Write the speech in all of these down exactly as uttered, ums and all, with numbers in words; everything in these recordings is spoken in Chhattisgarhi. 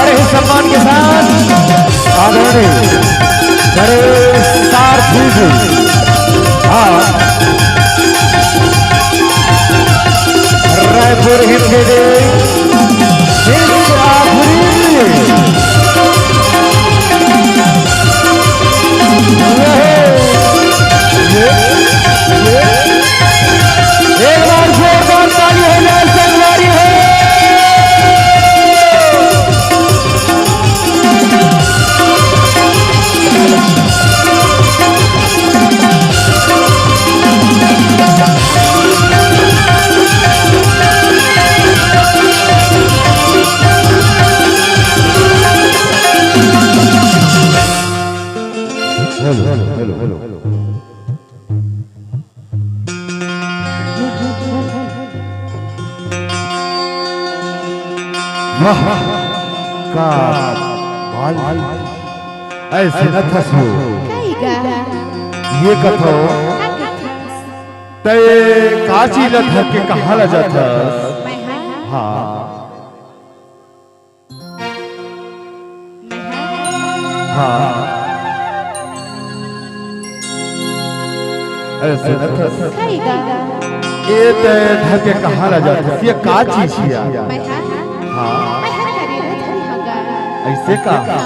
यही सम्मान के साथ आदरणीय बड़े सारथी जी, हाँ, रायपुर हिंदी दे, इस आखिरी एक बार जोरदार ताली हो जाए, संगवारी हो। वाह, का बाल ऐसे न थसो। कई गा? ये कथो, का कथस? तय का चीज ल धर के कहाँ ल जाथस? मैं हाँ। हाँ। मैं हाँ। हाँ। अरे सुनत हस? कई गा? ए तय धर के कहाँ ला जाथस? ये का चीज हिया? मैं हाँ। हाँ। मैं हाँ करेला धरे हँव गा। अइसे का? हाँ।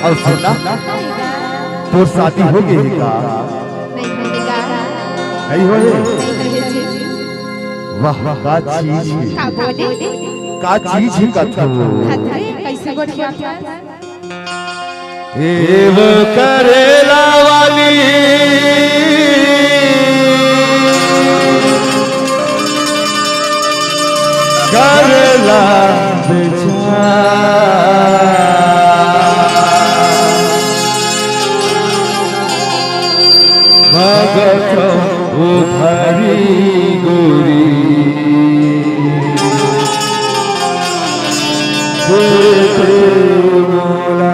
अउ सुन ना, कई गा? तोर शादी हो गे हे का? नहीं होय गा। नहीं होय हे? नहीं होय हे जी। वाह, का चीज हे? का बोले? का चीज हे कथो? हथरे, कइसे गोठियाथस? ए वो करेला वाली, करेला बेचा, मांगत हँव उधारी गोरी। दे दे मोला।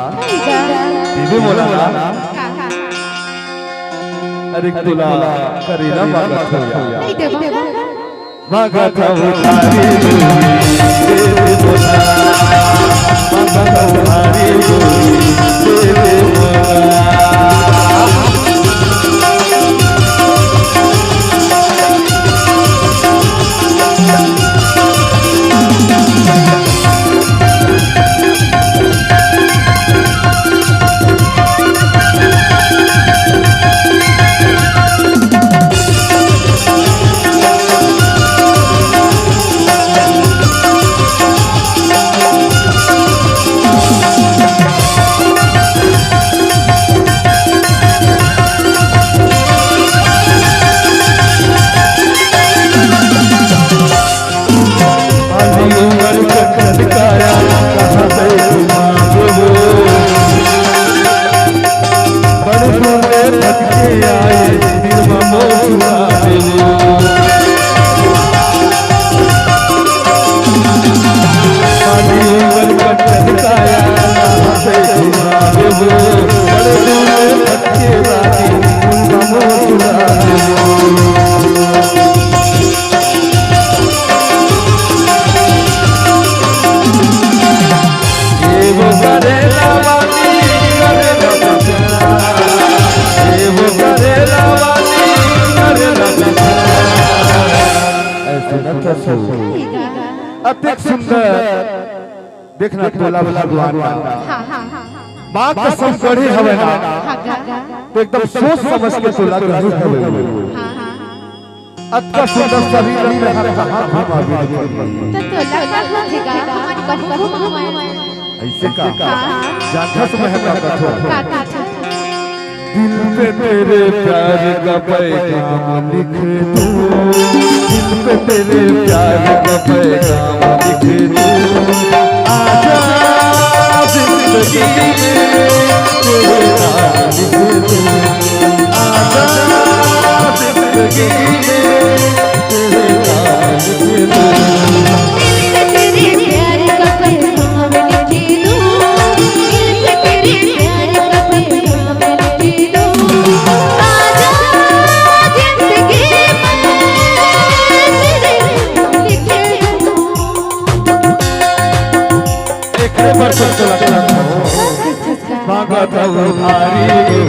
दीदी बोला ना। अरे तुला करेला मांगत हँव यार। नहीं देबो। मांगत हँव उधारी गोरी, दे दे मोला। मांगत हँव उधारी गोरी, दे दे मोला। अतेक सुंदर, देखना तोला भगवान ह। हाँ, हाँ, हाँ, हाँ। माँ कसम गढ़े हवे ना, हाँ, गा, गा। तो एकदम सोच समझ के तोला गढ़े हवे। हाँ, हाँ। अतका सुंदर शरीर ला कहाँ घुमाबे। तो तोला का होथे गा, हमन कहूँ घुमाए। अइसे का? हाँ। जानथस मैं का कथों? का कथों? दिल पे तेरे प्यार का पैगाम लिख दूं, दिल पे तेरे प्यार का पैगाम लिख दूं। आजा जिंदगी में तेरे नाम लिख दूं, आजा जिंदगी में तेरे नाम लिख दूं। एकरे बर तो चला, चला, चला। मांगत उधारी।